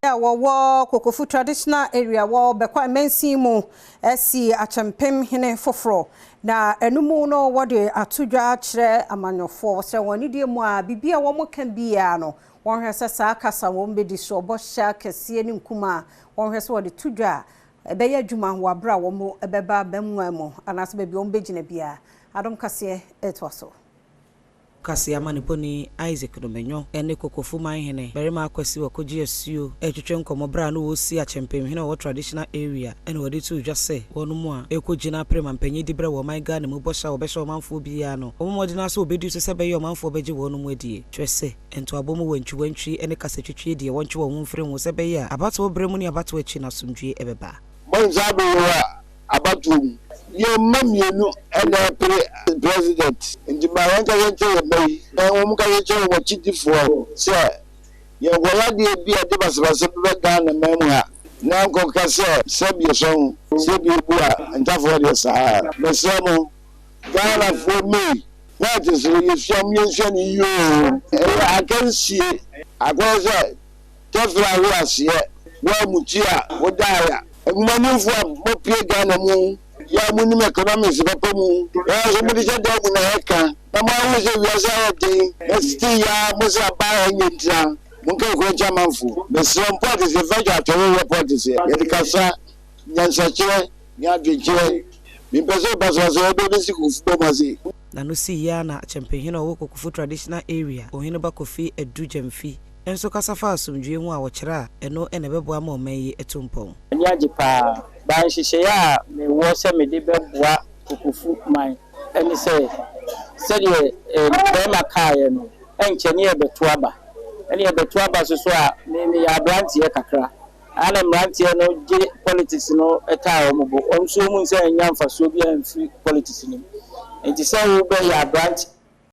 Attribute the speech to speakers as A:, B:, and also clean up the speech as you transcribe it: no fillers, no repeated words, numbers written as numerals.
A: A wɔwɔ Kokofu Traditional Area wɔ Bɛkwae Mansin mu asi Akyempem hene foforɔ. Na ɛno mu no wɔde ato dwa akyerɛ amanyɔfoɔ sɛ wɔn anidie mu a biribi a wɔka biara no wɔnhwɛ sɛ saa kasa wɔn bɛdi so, ɔbɔhyɛ akɛseɛ ne nkumaa wɔnhwɛ sɛ wɔde to dwa a ɛbɛyɛ adwuma wɔ abere a wɔn bɛba abɛnwa mu anaasɛ baabi a wɔn bɛgyina biara. Adom Kaseɛ ɛtoa so.
B: Kaseɛ amanebɔni Isaac Domenyo ne Kokofu Manhene Barima Akwasi Wakogye Asuo retwetwe nkɔmmɔ berɛ a na wɔresi Akyempemhene a ɔwɔ Traditional Area na wɔde too dwa sɛ wɔn a ɛrekɔgyina apere mampanyin diberɛ wɔ ɔman Ghana mu bɔhyɛ a wɔbɛhyɛ ɔmanfoɔ biara no wɔn mmɔden ara sɛ wɔbɛdi so sɛ ɛbɛyɛ ɔmanfoɔ bɛgye wɔn adie, kyerɛ sɛ ntoabɔ mu wantwiwantwi ne kasatwitwie deɛ wɔntwe wɔn ho mfiri ho sɛ ɛbɛyɛ a abatoɔ berɛ mu ne abatoɔ akyi no asomdwoeɛ bɛba.
C: Mo nsa abɛwura abatoɔ mu. Yɛn mma mmienu na ɛrepere president nti ma yɛnkasa nkyerɛ yɛn mma yi na wɔn nkasa nkyerɛ wɔn akyidifoɔ sɛ yɛnkɔyɛ adeɛ bi a ɛde basabasa bɛba Ghana man mu ha na nkɔka sɛ sɛbi ɛsɔn sɛbi ebu a ntafoɔ deɛ saa. Mesrɛ mo Ghanafoɔ May na ɛte sɛ yɛsua mo yɛnsua no yie oo. Ɛyɛ akansie akɔyɛ sɛ Tɛfrɛ ahwe aseɛ wo a mo ti a wo dae a. Nwomanimfoɔ a mo pue Ghana mu yɛ a mo nim economics papa mu yɛ nso mo de hyɛ dan mu na yɛ ka na mo ahu sɛ wiase ayɛ den na still yɛ a mo sɛ aban ɛnyɛ ntina mo nka ekuro nkyɛn amanfoɔ mesrɛ mo politics yɛ fɛ dwa atɔre yɛ politics yɛ yɛde kasa nyansakyerɛ ne adwenkyerɛ mempɛ sɛ basabasa yɛ bɛ bɛsi kofi bɔ mo ase.
B: N'ano sii yɛ ara na Akyɛmpenhene a ɔwɔ Kokofu Traditional Area, Oheneba Kofi Adu Gyamfi, nso kasa faa asomdwoe ho a wɔkyerɛ a ɛno na ɛbɛboa ma ɔman yi atu mpɔn.
D: M'ani agye paa. Baa nhyehyɛeɛ a mewɔ sɛ mede bɛboa Kokofu man ne sɛ, sɛdeɛ barima kaeɛ no, ɛnkyɛ ne yɛbɛto aba. Ɛne yɛbɛto aba nso so a, me meyɛ aberanteɛ kakra. Ɛa na mmeranteɛ no gye politics no taa wɔn bo. Wɔn nso wɔhu sɛ ɛnnya mfasoɔ biara mfiri politics no mu. Nti sɛ wobɛyɛ aberanteɛ.